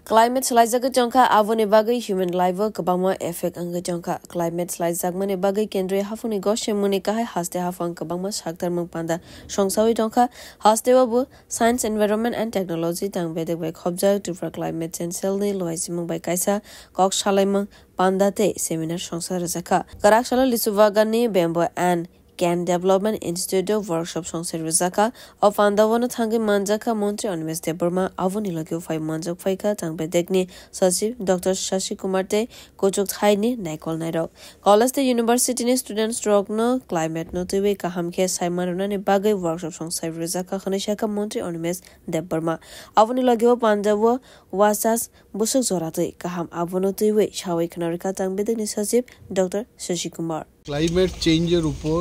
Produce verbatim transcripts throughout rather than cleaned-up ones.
Climate swlaijagwi chongkha, aboni bagwi human life-o kwbangma effect wngwi chongkha. Climate swlaijakmani bagwi kendriya haphangni gosemungni kahai haste haphang kwbangma saktarmung panda songsawi tongkha. Hasteo bo Science, Environment and Technology tang bedek bai khobjak Tripura Climate Change Cell-ni luaichimung bai kaisa kok salaimung panda tei seminar songsa rwjakha. Kwrak salo Lisu Baganni Bamboo and Can Development Institute-o workshop songsa rwjakha. O panda-o no thangwi manjakha Montri Animesh Debbarma, aboni logi-o phai manjak phaikha tang bedekni Sachiv Doctor Shashi Kumar tei kuchuk thaini naikol nairok. College tei university-ni students-rokno climate-no twiwi kaham khe saimanrwnani bagwi workshop songsa rwjakha hwnwi sakha Montri Animesh Debbarma. Aboni logi-o panda-o wasas busuk jora twi kaham abono twiwi sawi khna rwkha tang bedekni Sachiv Doctor Shashi Kumar. Climate চেঞ্জের উপর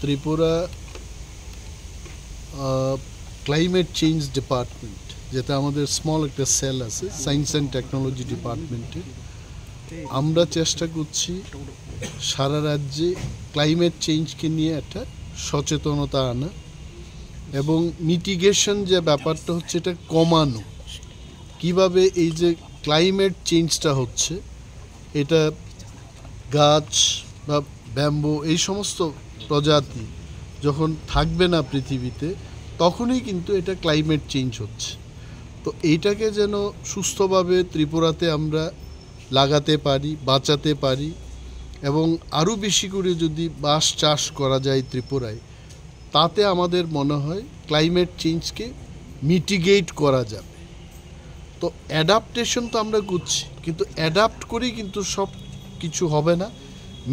Tripura climate change department, যেটা আমাদের স্মল একটা সেল আছে science and technology ডিপার্টমেন্টে, আমরা চেষ্টা করছি সারা রাজ্যে ক্লাইমেট চেঞ্জকে নিয়ে একটা সচেতনতা আনা এবং মিটিগেশন যে ব্যাপারটা হচ্ছে, এটা কমানো। কিভাবে এই যে ক্লাইমেট চেঞ্জটা হচ্ছে, এটা গাছ বা ব্যাম্বু এই সমস্ত প্রজাতি যখন থাকবে না পৃথিবীতে, তখনই কিন্তু এটা ক্লাইমেট চেঞ্জ হচ্ছে। তো এইটাকে যেন সুস্থভাবে ত্রিপুরাতে আমরা লাগাতে পারি, বাঁচাতে পারি এবং আরও বেশি করে যদি বাঁশ চাষ করা যায় ত্রিপুরায়, তাতে আমাদের মনে হয় ক্লাইমেট চেঞ্জকে মিটিগেট করা যাবে। তো অ্যাডাপ্টেশন তো আমরা করছি, কিন্তু অ্যাডাপ্ট করেই কিন্তু সব কিছু হবে না।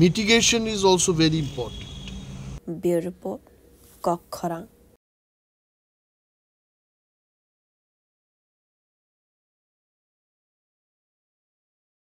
Mitigation is also very important. Bureau Report, Kok Khorang.